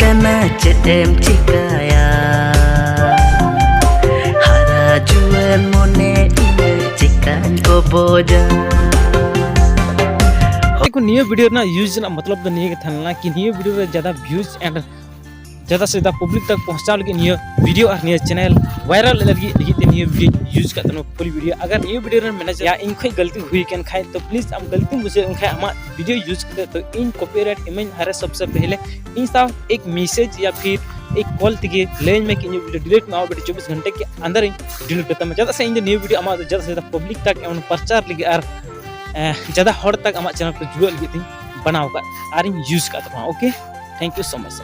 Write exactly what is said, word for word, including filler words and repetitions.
ᱠᱟᱱᱟ ᱪᱮᱫ ᱮᱢ ᱪᱤᱠᱟᱹᱭᱟ? ᱦᱟᱨᱟ ᱡᱩᱣᱟᱹᱱ ᱢᱚᱱᱮ ᱤᱧᱟᱹᱜ ᱪᱤᱠᱟᱹᱧ ᱠᱚᱵᱚᱡᱟ? ᱫᱮᱠᱷᱚ, ᱱᱤᱭᱟᱹ ᱵᱷᱤᱰᱤᱭᱳ ᱨᱮᱱᱟᱜ ᱤᱭᱩᱡᱽ ᱨᱮᱱᱟᱜ ᱢᱚᱛᱞᱚᱵ ᱫᱚ ᱱᱤᱭᱟᱹ ᱜᱮ ᱛᱟᱦᱮᱸ ᱞᱮᱱᱟ ᱠᱤ ᱱᱤᱭᱟᱹ ᱵᱷᱤᱰᱤᱭᱳ ᱨᱮ ᱡᱟᱫᱟ ᱵᱷᱤᱭᱩᱡᱽ ᱮᱱᱰ ᱡᱟᱫᱟ ᱥᱮ ᱡᱟᱫᱟ ᱯᱟᱵᱽᱞᱤᱠ ᱛᱟᱠ ᱯᱚᱦᱪᱟᱣ ᱞᱟᱹᱜᱤᱫ ᱱᱤᱭᱟᱹ ᱵᱷᱤᱰᱤᱭᱳ ᱟᱨ ᱱᱤᱭᱟᱹ ᱪᱮᱱᱮᱞ ᱵᱷᱟᱭᱨᱟᱞ ᱞᱟᱹᱜᱤᱫ ᱞᱟᱹᱜᱤᱫ ᱛᱮ ᱱᱤᱭᱟᱹ ᱵᱷᱤᱰᱤᱭᱳ ᱤᱭᱩᱡᱽ ᱠᱟᱜ ᱛᱟᱦᱮᱱᱟ ᱯᱷᱩᱞ ᱵᱷᱤᱰᱤᱭᱳ᱾ ᱟᱜᱟᱨ ᱱᱤᱭᱟᱹ ᱵᱷᱤᱰᱤᱭᱳ ᱨᱮ ᱢᱮᱱᱮᱡᱟᱨ ᱭᱟ ᱤᱧ ᱠᱷᱚᱱ ᱜᱟᱹᱞᱛᱤ ᱦᱩᱭ ᱠᱟᱱ ᱠᱷᱟᱡ ᱛᱚ ᱯᱞᱤᱡ ᱟᱢ ᱜᱟᱹᱞᱛᱤᱢ ᱵᱩᱡᱷᱟᱹᱣ ᱠᱷᱟᱡ ᱟᱢᱟᱜ ᱵᱷᱤᱰᱤᱭᱳ ᱤᱭᱩᱡᱽ ᱠᱟᱛᱮ ᱛᱚ ᱤᱧ ᱠᱚᱯᱤᱨᱟᱭᱤᱴ ᱤᱢᱟᱹᱧ ᱟᱨ ᱥᱚᱵᱥᱮ ᱯᱮᱦᱞᱮ ᱤᱧ ᱥᱟᱶ ᱮᱠ ᱢᱮᱥᱮᱡᱽ ᱭᱟ ᱯᱷᱤᱨ ᱮᱠ ᱠᱚᱞ ᱛᱮᱜᱮ ᱞᱟᱹᱭᱟᱹᱧ ᱢᱮ ᱠᱤ ᱤᱧᱟᱹᱜ ᱵᱷᱤᱰᱤᱭᱳ ᱰᱤᱞᱤᱴ ᱢᱮ, ᱟᱢᱟᱜ ᱵᱷᱤᱰᱤᱭᱳ ᱪᱚᱵᱵᱤᱥ ᱜᱷᱚᱱᱴᱟ ᱠᱮ ᱟᱱᱫᱟᱨ ᱤᱧ ᱰᱤᱞᱤᱴ ᱠᱟᱛᱟᱢᱟ᱾ ᱪᱮᱫᱟᱜ ᱥᱮ ᱤᱧ ᱫᱚ ᱱᱤᱭᱟᱹ ᱵᱷᱤᱰᱤᱭᱳ ᱟᱢᱟᱜ ᱫᱚ ᱡᱟᱫᱟ ᱥᱮ ᱡᱟᱫᱟ ᱯᱟᱵᱽᱞᱤᱠ ᱛᱟᱠ ᱮᱢ ᱯᱨᱚᱪᱟᱨ ᱞᱟᱹᱜᱤᱫ ᱟᱨ ᱮᱸ, ᱡᱟᱫᱟ ᱦᱚᱲ ᱛᱟᱠ ᱟᱢᱟᱜ ᱪᱮᱱᱮᱞ ᱠᱚ ᱡᱩᱲᱟᱹᱜ ᱞᱟᱹᱜᱤᱫ ᱛᱤᱧ ᱵᱮᱱᱟᱣ ᱟᱠᱟᱫ ᱟᱨᱤᱧ ᱤᱭᱩᱡᱽ ᱟᱠᱟᱫ ᱛᱟᱢᱟ᱾ Okay, thank you so much.